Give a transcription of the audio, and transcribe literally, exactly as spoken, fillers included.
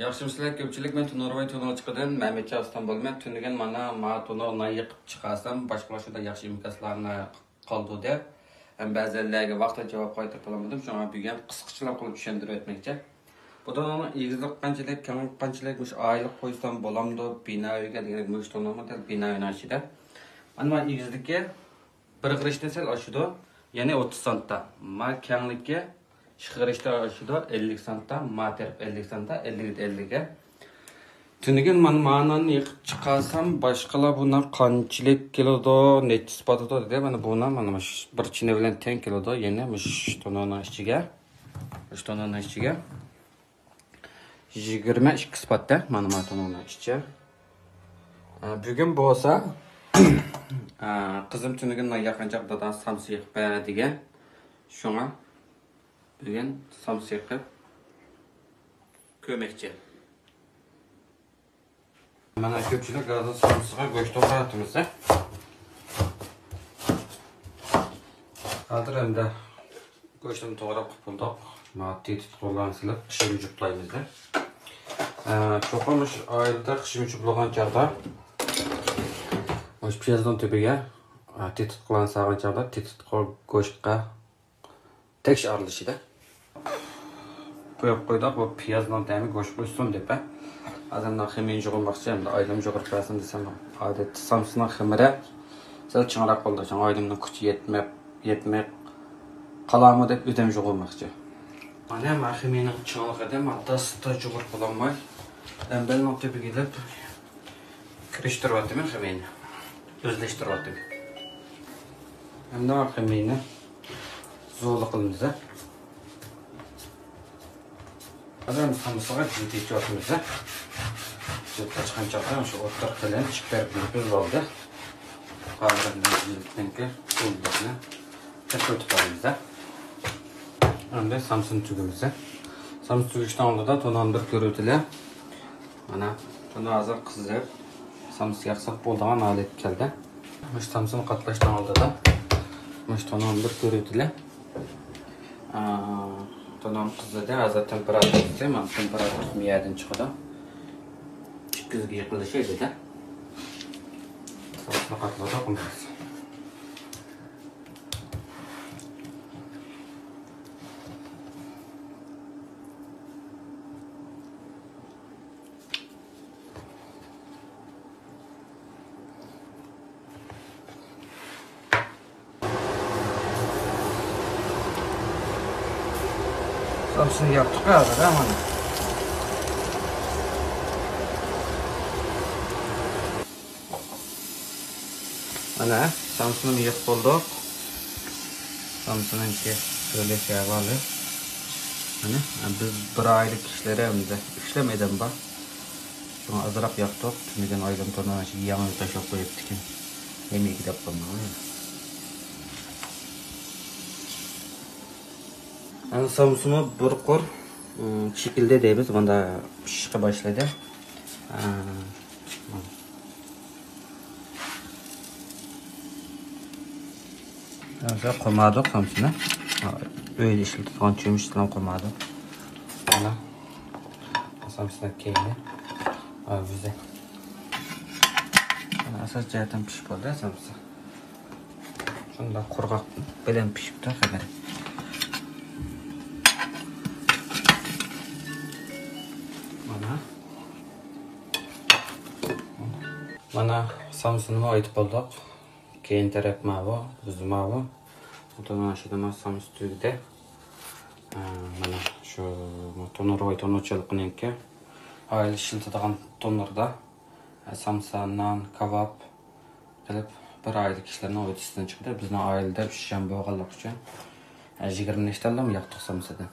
ياخشىمۇسىلەر كۆپچىلىك؟ مەن تونۇرۋاي تونۇرچىقىدىن مەمەتجان ئۇستام بولىمەن. تۈنۈگۈن مانا، ما تونۇر نان يېقىپ چىقارسام، باشقىلار شۇنداق ياخشى ئىنكاسلارنى قالدۇردى. ھەم بەزىلەرگە ۋاقتىدا جاۋاب قايتۇرۇپ بولالمىدىم، شۇڭا بۈگۈن قىسقىچىلا قىلىپ چۈشەندۈرۈپ ئۆتمەكچى. بۇ تونۇرنىڭ ئېگىزلىكى قانچىلىك، كەڭلىكى قانچىلىك، مۇشۇ ئايلىق قويسام بولامدۇ، بىنا ئۆيگە دېگەندەك، مۇشۇ تونۇرمۇ دەل بىنا ئۆينىڭ ئىچىدە. ئەمما ئېگىزلىكى بىر غىرىشتىن سەل ئاشىدۇ، يەنى ئوتتۇز سانتا. ما كەڭلىكى ئىككى غىرىشتىن ئاشىدۇ، ئەللىك سانتا، ما تەرەپ ئەللىك سانتا، ئەللىك ئەللىك. تۈنۈگۈن مانا، مانا ناننى يېقىپ چىقارسام، باشقىلار بۇ نان قانچىلىك كېلىدۇ، نەچچىسى پاتىدۇ دېدى. مانا بۇ نان مانا مۇش بىر چىنە بىلەن تەڭ كېلىدۇ. يەنى مۇش تونۇرنىڭ ئىچىگە، مۇش تونۇرنىڭ ئىچىگە يىگىرمە ئىككى سپاتتا، مانا، مانا تونۇرنىڭ ئىچى. ئە، بۈگۈن بولسا، ئە، قىزىم تۈنۈگۈن نان ياققانچاق دادا سامسا يېقىپ بەر دېگەن. شۇڭا بۈگۈن سامسا يېقىپ كۆرمەكچى. مانا كۆپچىلىك ھازىر سامسىغا گۆش توغراۋاتىمىز. ھازىر ئەمدى گۆشنى توغراپ قىلىپ بولدۇق. ما تېتىتقۇلارنى سېلىپ قىشىمچە جۇپلايمىز. ئە، چوقۇم مۇشۇ ئائىلىدە قىشىمچە بولغان چاغدا مۇشۇ پىيازنىڭ تۈپىگە، ئە، تېتىتقۇلارنى سالغان چاغدا تېتىتقۇ گۆشكە تەكشى ئارىلىشىدۇ. قويۇپ قويدۇق، بۇ پىيازنىڭ تەمى گۆشكە ئۇچسۇن دەپ. ھازىر مۇنداق خېمىرنى جۇغۇرماقچى، ئەمدى ئايلىم جۇغۇرۇپ بەرسۇن دېسەم، ئادەتتە سامسىنىڭ خېمىرى سەل چىڭراق بولىدۇ. شۇڭا ئايلىمنىڭ كۈچى يەتمەي، يەتمەي قالامۇ دەپ ئۆزۈم جۇغۇرماقچى. مانا، مانا خېمىرنىڭ چىڭلىقىدا مانا داستا جۇغۇرۇپ بولالماي، ئەمبەرنىڭ تۈپىگە ئېلىپ، كىرىشتۈرۈۋاتىمەن خېمىرنى. ئۆزلەشتۈرۈۋاتىمەن. ئەمدى خېمىرنى زۇۋۇلا قىلىمىز. ھازىر سامسىغا جىلىت ئېچىۋاتىمىز. جىلىت ئاچقان چاغدا شۇ ئوتتۇرا قېلىن ئىككى تەرىپىنى ئۈزۈپ ئالدى. قالغان جىلىتنىڭكى ئۇللۇقنى تەكرىتىپ قويىمىز. ئەمدى سامسىنى تۈگىمىز. سامسا تۈگۈشنىڭ ئالدىدا تونۇرنى بىر كۆرۈۋېتىلى. مانا، تونۇر ھازىر قىزىپ، سامسا ياقساق بولىدىغان ھالەتكە كەلدى. مۇشۇ سامسىنى قاتلاشنىڭ ئالدىدا مۇشۇ تونۇرنى بىر كۆرۈۋېتىلى. ئا، تونۇرنى قىزدى، ھازىر تېمپېراتۇرىسى، مانا تېمپېراتۇرىسى مىيەدىن چىقىدۇ. ئىككى يۈزگە يېقىنلىشاي دېدى. سامسىنى قاتلىدۇق. سامسىنى ياپتۇق ھازىر، ھە، مانا. مانا، سامسىنى يېقىپ بولدۇق. سامسىنىڭكى ئۆلۈش ئەھۋالى. مانا، بىز بىر ئائىلە كىشىلىرى ئەمدى ئۈچلەم ئادەم بار. شۇڭا ئازراق ياقتۇق. تۈنۈگۈن ئايلىم تونۇر يېڭى تاشلاپ قويۇپتىكەن. يەمەيگە دەپ قويماڭ. ئەمدى سامسىمۇ بىر قۇر، ئىم، چېكىلدى دەيمىز، ماندا پىشىشقا باشلىدى. ئە، مانا. ھازىر قويمادۇق سامسىنى. ئۆيدە ئىشلىتىدىغان چۆمۈچ بىلەن قويمادۇق. مانا. سامسىنىڭ كەينى. ھە، بىزدە. مانا ئاساس جەھەتتىن پىشىپ بولدى سامسا. شۇنداق قۇرغاق بىلەن پىشىپتۇ خېمىرى. مانا. مانا سامسىنىمۇ ئېتىپ بولدۇق. كەينى تەرەپ ماۋۇ، يۈزى ماۋۇ. تونۇر ئاشىدىمۇ سامسا تۈگىدى. ئە، مانا شۇ تونۇر ۋاي تونۇرچىلىقىنىڭكى ئائىلە ئىشلىتىدىغان تونۇردا، ئە، سامسا، نان، كاۋاپ قىلىپ بىر ئائىلە كىشىلەرنىڭ ھۆددىسىدىن چىقىدۇ. بىزنىڭ ئائىلىدە ئۈچ جان بولغانلىقى ئۈچۈن، ئە، يىگىرمە نەچچە دانىلا ياقتۇق سامسىدىن.